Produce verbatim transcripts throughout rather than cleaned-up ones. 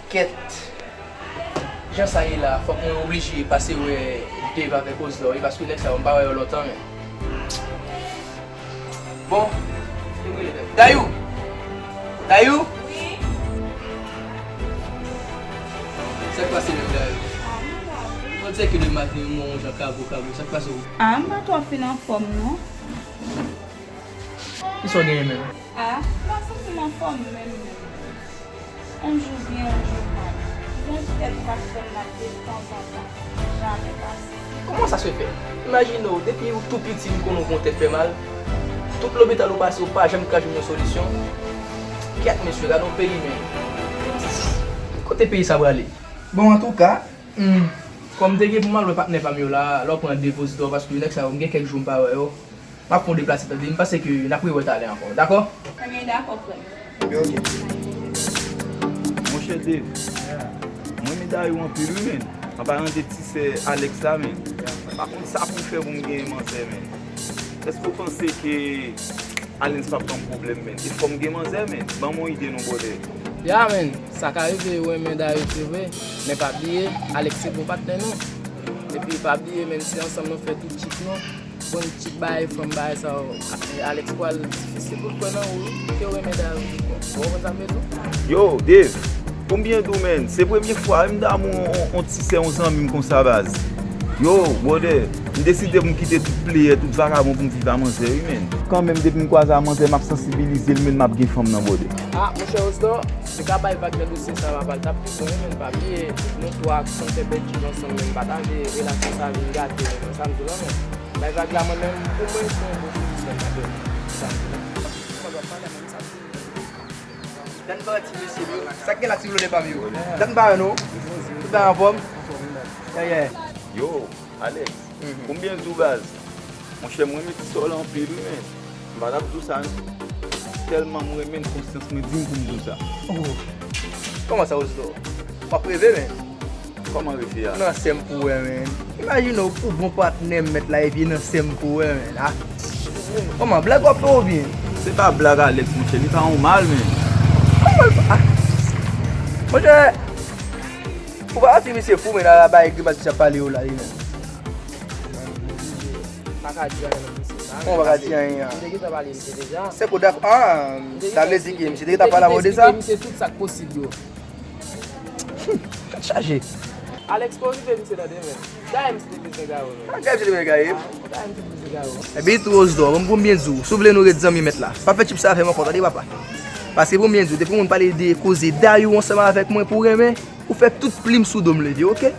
Kèt. Jan sa ye la, fòk mwen oblije pase wè Dave avèk Osdor, wi, paske nèg sa yo, m pa wè yo lontan, men. Bon, Dayou! Dayou! Wi. Sa k pase menm, Dayou? Ah, m pa byen. On dirait que le matin, yon jan kabo kabo. Sa k pase w? Ah, m pa twò fin anfòm, non. Kisa w genyen menm? Ah, m pa santi m anfòm menm. On jou byen, on jou mal. Yon tèt k ap fè m mal detanzantan. Jamè pase. Comment ça se fait? Imajine w, depi w tou piti, m konnen w gon tèt fè mal. Tout lopital ou pase, ou pa janm ka jwenn yon solisyon. Kèt, mesye, gade yon peyi, men. Kote peyi sa prale? Bon, antouka, hmm, kòm te gen pou m al wè patnè pa m yo la, lè w pran depozitan, paske nèg sa yo, m gen kèk jou m pa wè yo. M ap fè yon deplase, tande. M panse ke n ap rewè talè ankò. Dakò? Ebyen, dakò, frè m. Ebyen, oke. Monchè Dave, mwen renmen Dayou anpil, wi, men. An paran de ti sè Alex la, men. M pa konn sa pou m fè pou m genyen manzè, men. Èske w panse ke Alex p ap ban m pwoblèm, men? E fò m gen manzè, men. Ban m yon ide non, brother. Ya, men. Sa ka rive, ou renmen Dayou, se vre. Men pa bliye, Alex se bon patnè nou. Epi pa bliye, menm si ansanm nou fè tout tchik nou, bon, tchik bagay, fanm bagay sa yo, Alex pral difisil pou l kwè nan ou, wi, ke w renmen Dayou tout bon. Ou konprann sa m vle di w? Yo, Dave, pou m byen di w, menn, se premye fwa wi m damou on, on, on ti sè, on zanmi m konsa, baz. Yo, brother, m deside pou m kite tout player, tout vagabon pou m viv a manzè, wi, menn. Kanmenm, depi m kwaze a manzè, m ap sansibilize l, menn, m ap gen fanm nan, brother. Ah, monchè Osdor, li ka bay vag nan dosye sa, papa, l t ap pi bon, wi, menn, pa bliye, nou twa, nou fè bèl tchik ansanm, menn, pataje relasyon sa, vin gate, menn, sa m di w la, menn. Bay vag la, mwen menm, pou mwen, se yon bon finisman, m ap fè. Sa m di w la. Kòman w ap pale a mwen, sa m di w. Dan pa ti mesye yo. Sa k gen la, ti blode pa m yo? Dan pa yo, non? Tout bagay anfòm? Yeah, yeah. Yo, Alex, pou m byen di w, baz, monchè, m renmen ti sè w la anpil, wi, men. M pa t ap di w sa, non. Tèlman m renmen l, konsyans mwen di m pou m di w sa. Oh. Kòman sa, Osdor? W ap reve, men. Kòman reve a? Nan sè m pou wè, men. Imajine w pou bon patnè m mèt la, epi nan sè m pou wè, men. Ah. Kòman, blag w ap fè oubyen? Se pa blag, Alex, monchè. Li pa yon mal, men. Kòman l pa? Ah. Monchè, ou pa santi misye fou, men, la, la, bay grimas misye ap pale yo la, li menm. Pa ka di anyen nan dosye sa. Bon, pa ka di anyen an. M te gentan pale misye deja. Se kou dakò. Ah, sa vle di ke misye te gentan pale avè w de sa? M te gentan esplike misye tout sa k posib yo. Tèt chaje. Alex, pa okipe misye tande, men. Dayè misye te bezwen gaye w, men. Ah, dayè misye te bezwen gaye m. Ah, dayè misye te bezwen gaye w. Epi tou, Osdor, bon, pou m byen di w, si w vle nou ret zanmi mèt la, pa fè tip sa avè m ankò, tande papa. Paske pou m byen di w, depi yon moun pale de koze Dayou ansanm avèk mwen pou renmen, ou fè tout plim sou do m leve, oke?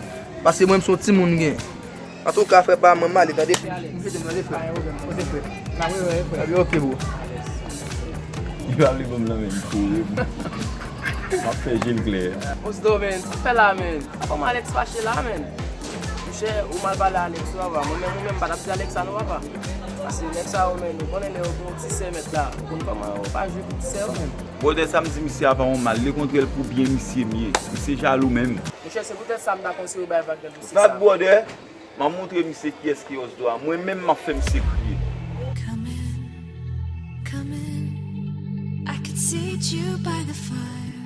Paske mwen, m se yon timoun m gen. Antouka, frè pa m, mwen m ale, tande. M kite m tande, frè. Kote, frè? N ap rewè, frè. Ebyen, oke, bro. Li pa vle ban m nan, men, li kouri, bro. M ap fè je l klè. Osdor, men, sa fè la, men. Kòman Alex fache la, men? Monchè, ou mal pale Alex, wi, papa. Mwen menm, ou menm, m pa t ap di Alex sa, non, papa. Paske nèg sa yo, men, nou konnen lè yo gen yon ti sè mèt la. Ou konn kòman yo pa jwe pou ti sè yo, men. Brother, sa m di misye a pa yon mal. Lekontrè, l pou byen misye m ye. Misye jalou menm. Monchè, se poutèt sa m ta konseye w bay vag nan dosye sa. Vag, brother. M ap montre misye kiyès ki Osdor a. Mwen menm, m ap fè misye kriye. Come in, come in. I could seat you by the fire.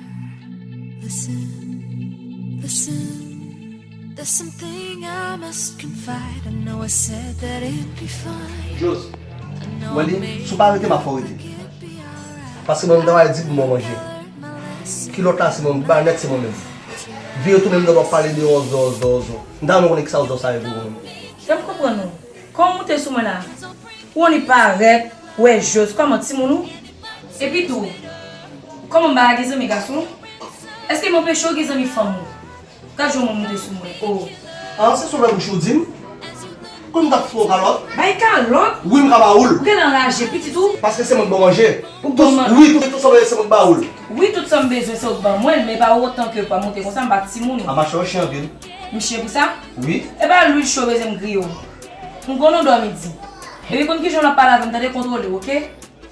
Listen, listen. There's something I must confide. I know I said that it'd be fine. Jos, wè li, si w pa rete, m ap fè w rete. Paske mwen, m travay di pou mwen manje. Kilòt la, se mwen, ba nèt, se mwen menm. Vire tounen m, w ap pale de Osdor, Osdor, Osdor. M ta renmen konnen kisa Osdor sa ye pou ou menm. Fè m konprann ou. Kòman w moute sou mwen la? Ou annik parèt, wè Jos, kòman timoun ou? Epi tou, kòman m pa ka gen zanmi gason? Èske m anpeche w gen zanmi fanm ou? Gad jan w moute sou mwen, o. Ah, se sovè bouch ou di m? Kòm m t ap fè w kalòt? Bay kalòt? Wi, m ka ba ou l. Ou genlè anraje, pitit ou? Paske se mwen k ba w manje. Ou k ba w manje? Wi, tout, tout sa w bezwen, se mwen k ba ou l. Wi, tout sa m bezwen, se ou k ban mwen l, men pa otan ke w pa moute konsa, m pa timoun ou. A, mache w chen anpil. M chen pou sa? Wi. E pa lwil cho bezwen m griye w. M konn ou dòmi di. Epi konn kijan w ap pale avè m, tande, kontwole w, oke?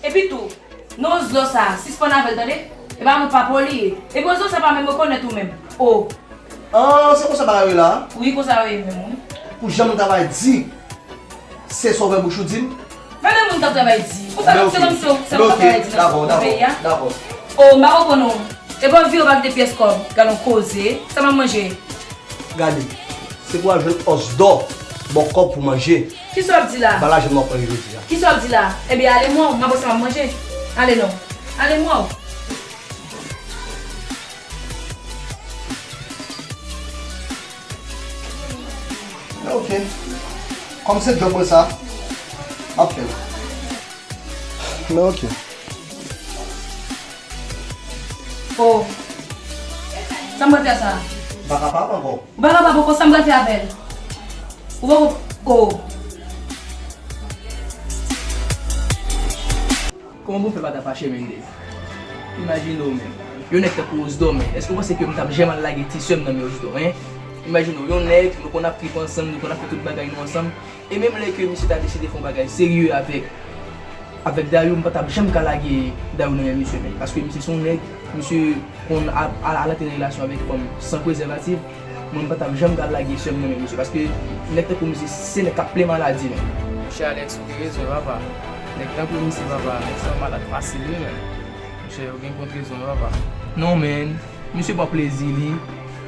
Epi tou, non, Osdor sa, sispann avè l, tande? E pa moun pa poli ye. Epi Osdor sa pa menm rekonèt ou menm. O. Ah, se konsa bagay yo ye la? Wi, konsa yo ye menm, wi. Pou jan m ta bay di, se sovè bouch ou di m? Valè moun k ap travay di. Ou fè se kòmsi se moun k ap travay di nan peyi a. Dakò, dakò, dakò. O, m pa konprann ou. Epi w vire w pa kite pyès kòb. Gad yon koze. Sa m ap manje? Gade, se pou w al jwenn Osdor ba w kòb pou manje. Kisa w ap di la? Pa lajan m w ap manje jodi a. Kisa w ap di la? Ebyen, ale mwen, m ap wè sa m ap manje. Ale non. Ale mwen. Men ok. Kòm se djòb mwen sa, m ap fè l. Men ok. Oh. Sa m pral fè sa? M pa kapab ankò. Ou pa kapab ankò, sa m pral fè avè l? Ou poko, oh. Kòman pou fè pa ta fache, menm, Dave? Imajine w, menm. Yon nèg tankou Osdor, menm. Èske w panse ke m t ap janm al lage ti sè m nan men Osdor, en? Imajine w, yon nèg, nou konn ap trip ansanm, nou konn ap fè tout bagay nou ansanm. E menm lè ke misye ta deside fè yon bagay serye avèk, avèk Dayo, m pa t ap janm ka lage Dayo nan men misye, menm. Paske misye se yon nèg, misye konn ap, al, al antre nan relasyon avèk fanm san prezèvatif. Mwen, m pa t ap janm ka lage sè m nan men misye, paske nèg tankou misye, se nèg k ap plen maladi, menm. Monchè Alex, ou gen rezon, papa. Nèg tankou misye, papa, nèg sa malad fasil, wi, menm. Monchè, ou gen kont rezon, papa. Non, menm. Misye pran plezi li,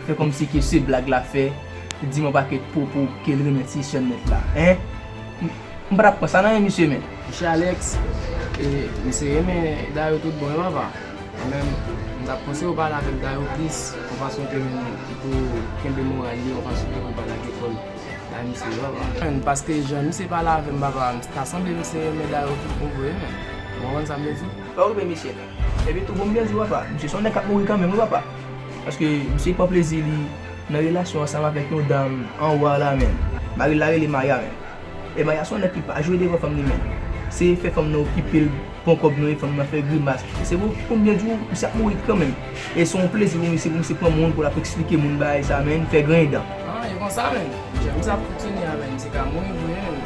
fè kòmsi ke se blag l ap fè, di m yon pakèt pwopo ke l renmen ti sè m nèt la. En? M pa t ap pran sa nan men misye, menm. Monchè Alex, e, misye renmen Dayo tout bon, wi, papa. Mwen menm, m t ap konseye w pale avèk Dayo plis, yon fason ke menm li pou kenbe moral li, yon fason ke pou l pa lage kò l bay misye, papa. Paske jan misye pale avè m, papa, ta sanble misye renmen Dayo tout bon vre, menm. Ou konprann sa m vle di? Pa okipe misye, non. Epi tou, bon, m byen di w, papa, misye se yon nèg k ap mouri kanmenm, wi, papa. Paske misye pran plezi li nan relasyon ansanm avèk yon dam anwo a la, menm. Mari l la rele Maya, menm. E Maya se yon nèg ki pa jwe devan fanm li menm. Se fè fanm nan okipe l, pran kòb nan men fanm nan, fè grimas. E se pou, pou m byen di w, misye ap mouri kanmenm. E se yon plezi pou misye, pou misye pran moun pou l ap eksplike moun bagay sa, menm, fè griyen dan. Ah, e konsa, menm. Jan misye ap fonksyone a, menm, misye ka mouri vre, menm.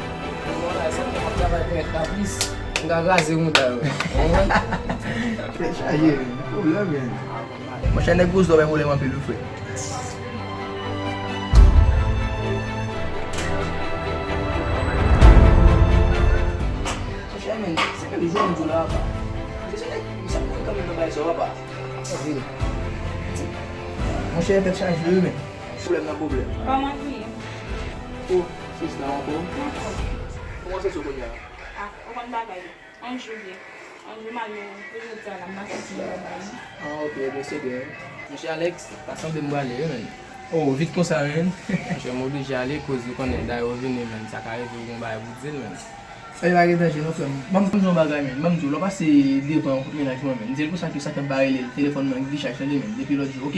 Bon, la, sa fè m ap travay pou mèt la plis. M ka kraze mouda yo. Ou konprann? Tèt chaje, menm. Pwoblèm, menm. Monchè, nèg Osdor bay pwoblèm anpil, wi, frè. Monchè, men, se menm jan m di w la, papa. Misye se nèg, misye ap mouri kanmenm nan bagay sa yo, papa. Monchè, tèt chaje, wi, men. Pwoblèm nan pwoblèm. Kòman w ye? Oh, sista, anfòm? Anfòm. Kòman w santi w kounye a? Ah, ou konn bagay yo. Yon jou byen. Yon jou m al yo, pou jodi a la, m pa santi m byen. Ah, ok, ebyen se byen. Monchè Alex, ta sanble m prale, wi, menn. Oh, vit konsa, menn. Monchè, m oblije ale, koz ou konnen Dayo vini, menn. Sa ka rive ou gon bagay pou di l, menn. Ey, pa gen danje non, frè m. Ban m, ban m di w yon bagay, menn. Ban m di w, lè w pase devan kont mennaj mwen, menn, di l konsa ke sa k ap bare li, telefòn mwen gen descharge, tande, menn, depi lòt jou, ok?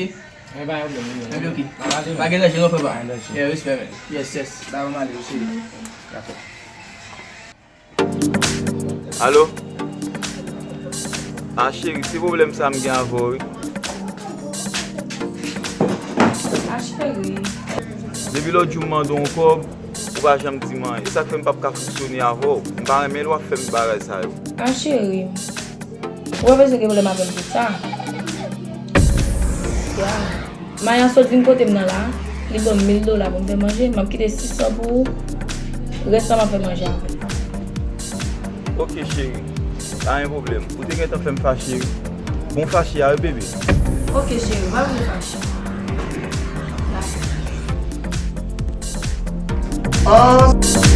Ebyen, pa gen pwoblèm, wi, menn. Ebyen, ok. N ap ale, menn. Pa gen danje non, frè pa. Pa gen danje. Yeah, respè, menn. Yes, yes. Dayo m ale, wi, cheri. Dakò. Alo? Ah, cheri, se pwoblèm sa m gen avè w, wi. Ah, cheri. Depi lòt jou m mande w yon kòb, ou pa janm di m anyen. E sa k fè m p ap ka fonksyone avè w. M pa renmen lè w ap fè m bagay sa yo. Ah, cheri. Ou pa bezwen gen pwoblèm avè m pou sa. Ya. Maya sot vin kote m nan la, li ban m mil dola pou m fè manje, m ap kite sis san pou ou, rès la m ap fè manje avè l. Ok, cheri, pa gen pwoblèm. Ou te gentan fè m fache, wi. Bon fache a, wi, bebe. Ok, cheri, pa bezwen fache. Ah!